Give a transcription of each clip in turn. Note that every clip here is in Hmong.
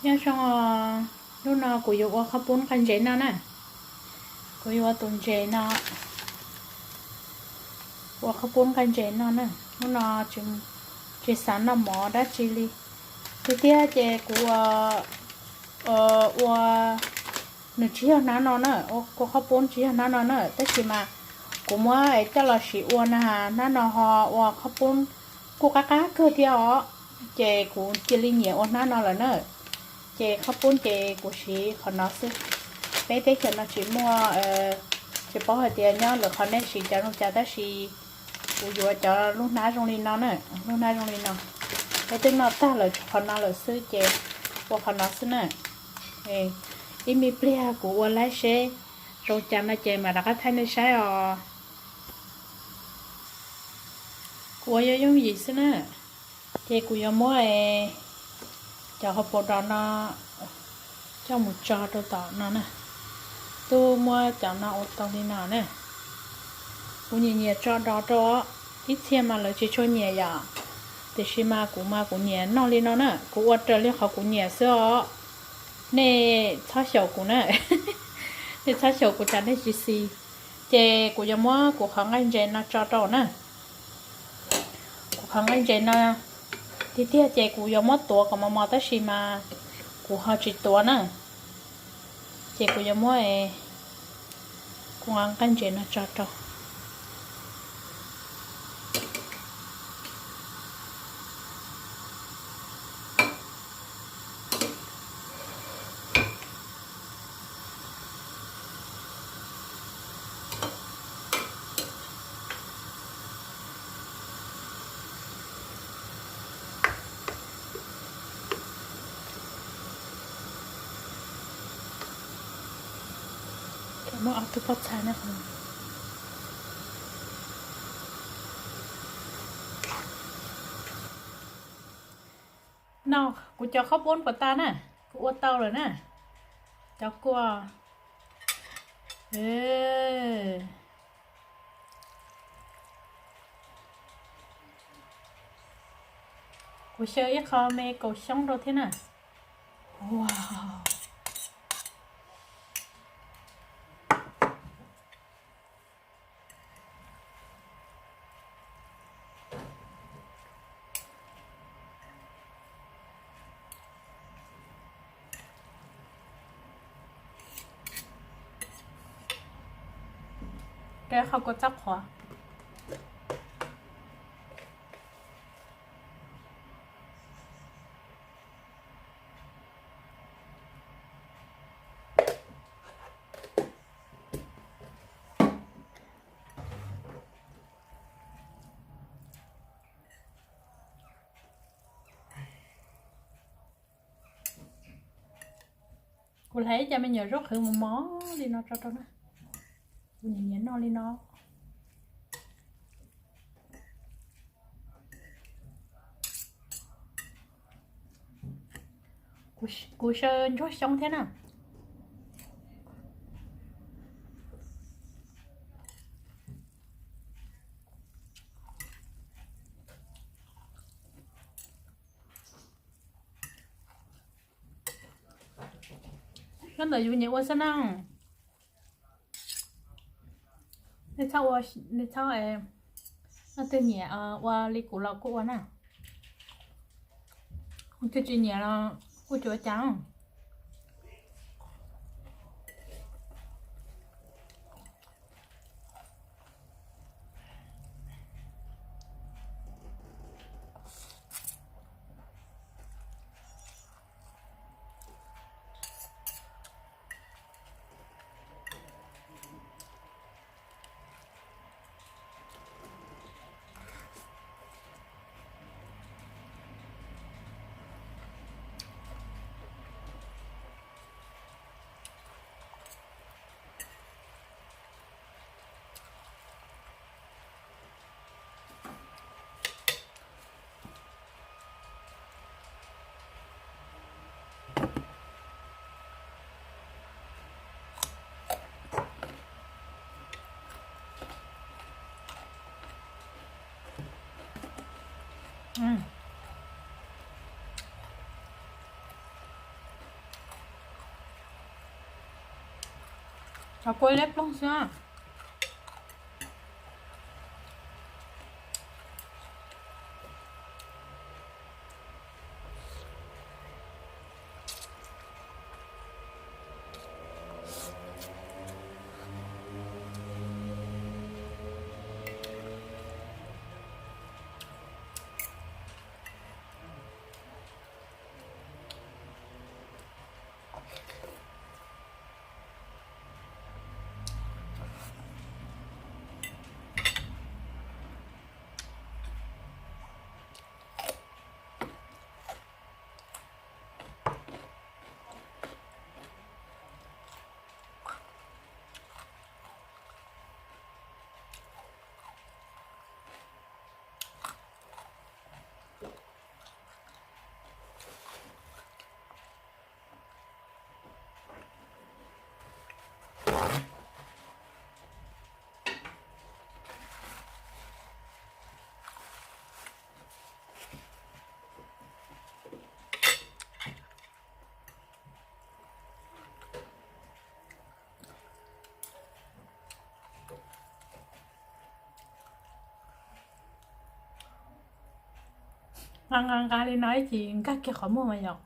Nyob zoo, hnub no kuv yuav ua qhaub poob nqaij ntses noj na. Kuv yuav ua tus ntses no, ua qhaub poob nqaij ntses noj na. Hnub no tsis xav noj mov dab tsi li. Tiag tiag ces kuv ua, ua, nws tsis yog hnab no na, ua kua qhaub poob tsis yog hnab no na, tab sis mas kuv muab es coj los sim ua na, hnab no ho ua qhaub poob kuj qab qab kawg thiab os. Ces kuv cia li nyiam ua hnab no lawm na. Ces qhaub poob ces kuv siv qhov no xwb. Peb teb chaws no tsis muaj, tsis paub hais tias nyob lwm qhov nej siv cov zoo cas, tab sis kuv yuav cov lub hnab zoo li no na, lub hnab zoo li no. Peb twb noj tag lawm qhov no lawm xwb ces ua qhov no xwb na. Ib me pliag kuv ua laib seb zoo cas no ces mam rov qab thaij nej saib os. Kuv ua yooj yooj yim xwb na. Ces kuv yuav muab cov hauv paus dos no coj mus tso rau tom no na. Twb muab cov no ua tau li no na. Kuv nyiam nyiam tso dos rau, ib txhia mas lawv tsis tshua nyiam yom, tiam sis mas kuv mas kuv nyiam noj li no na, kuv ua raws li qhov kuv nyiam xwb os. Nej txhob xyaum kuv na, nej txhob xyaum kuv tsam nej tsis xis. Ces kuv yuav muab kuv qhov nqaij ntses no tso rau na. Kuv qhov nqaij ntses no tiag tiag ces kuv yuav muab tuav kom mos mos tab sis mas kuv ho tsis tuav na. Ces kuv yuav muab kuv qhov nqaij ntses no tso rau. Muab ob tug pob txha no. No, kuv cov qhaub poob puas tas na, kuv ua tau lawm na. Cov kua, kuv xyaw ib qho me kaus xyoob rau thiab na. Rau qhov kua txob qhuav. Kuv hlais ib co me nyuam zaub qhwv mos mos li no tso rau na. Kuv nyiam nyiam noj li no. Kuv xyaw ntsuab xyoob thiab na. Nyob ntawm yus nyiam ua xwb na. Nej txhob ua, nej txhob, leej twg nyiam ua li kuv los kuj ua na. Kuv twb tsis nyiam los kuj tsis ua cas. Cov kua liab ploog xwb. Nqa nqa nqa li no ib chim nkag kiag qhov muag mas yom.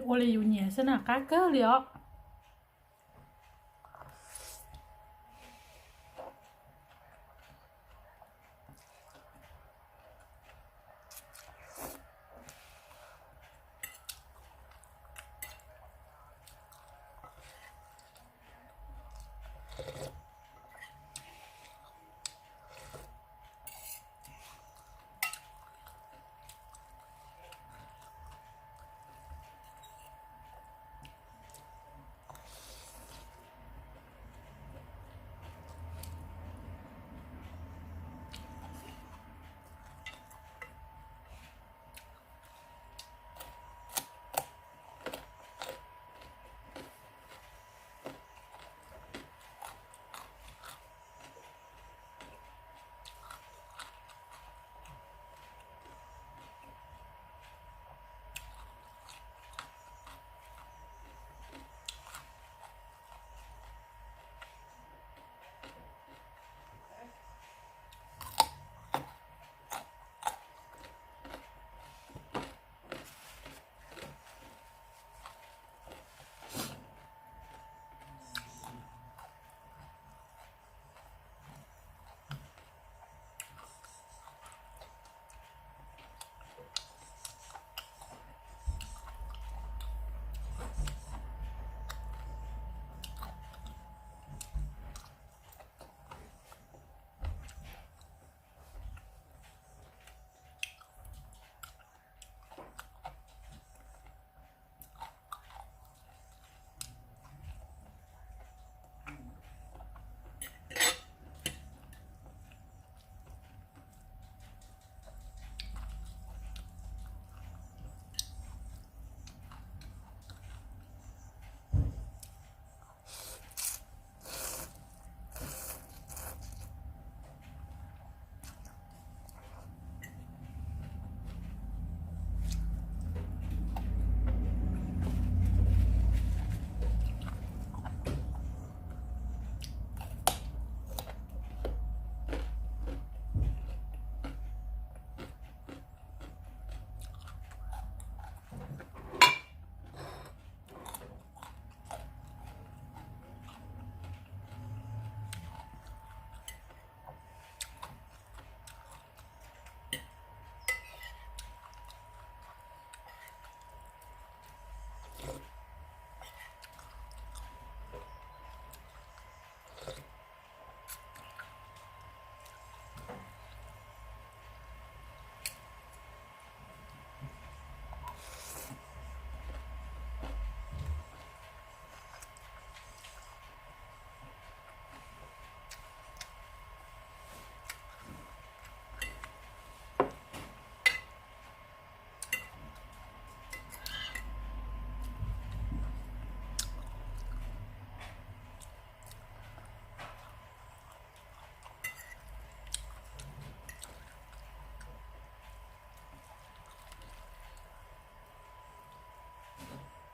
Ua li yus nyiam xwb na, qab kawg li os.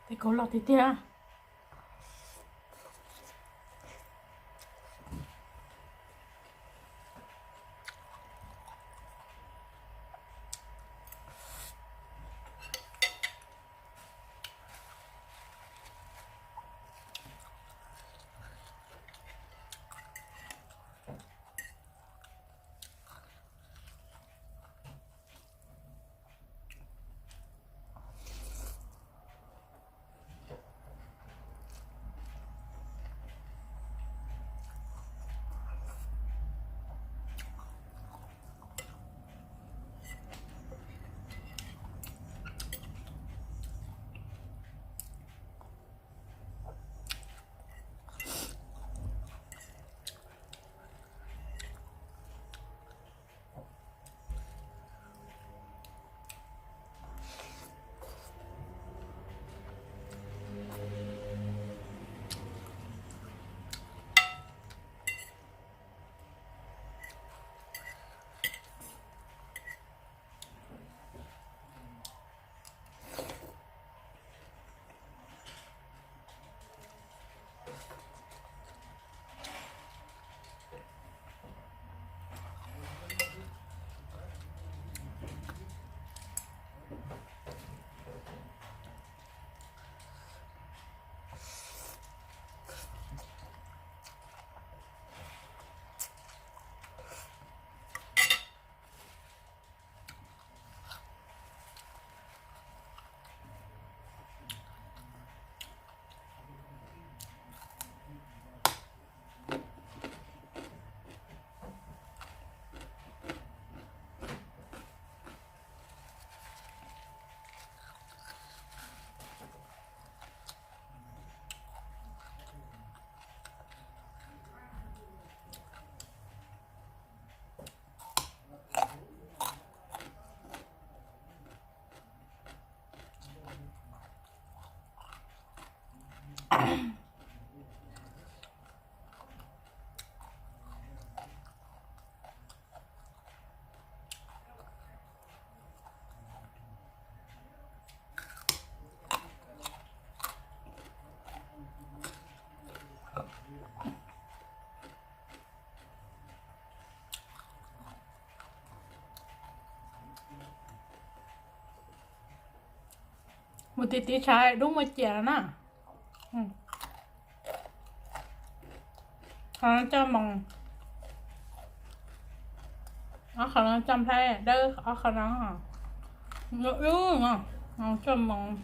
Tes kauv los tiag tiag. Mus tiv tiv tshav dub muaj ciam na. Qhov no coj moos, ob qhov no coj nplhaib dawb, ob qhov no coj moos.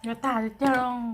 Yuav tag tiag tiag lawm.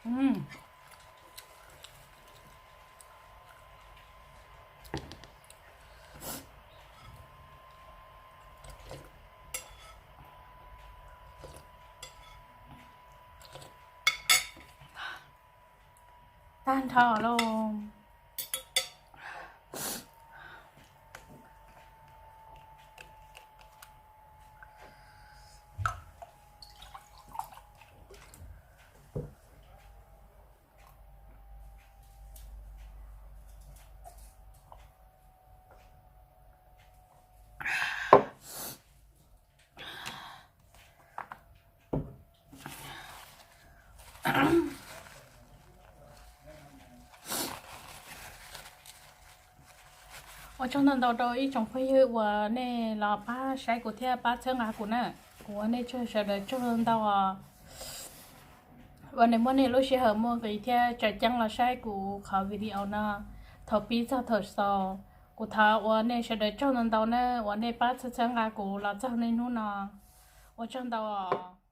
Mm. Tag nrho lauj. Ua tsaug ntau ntau rau ib tsoom phooj ywg uas nej los pab saib kuv thiab pab txhawb nqa kuv na. Kuv ua nej tsaug, sawv daws tsaug ntau os. Uas nej muab nej lub sij hawm muaj nqis thiab tsaws ceeb los saib kuv qhov video no thaum pib txog thaum xaus. Kuv thov ua nej sawv daws tsaug ntau ntau na uas nej pab txhawb txhawb nqa kuv los txog niaj hnub no. Ua tsaug ntau os.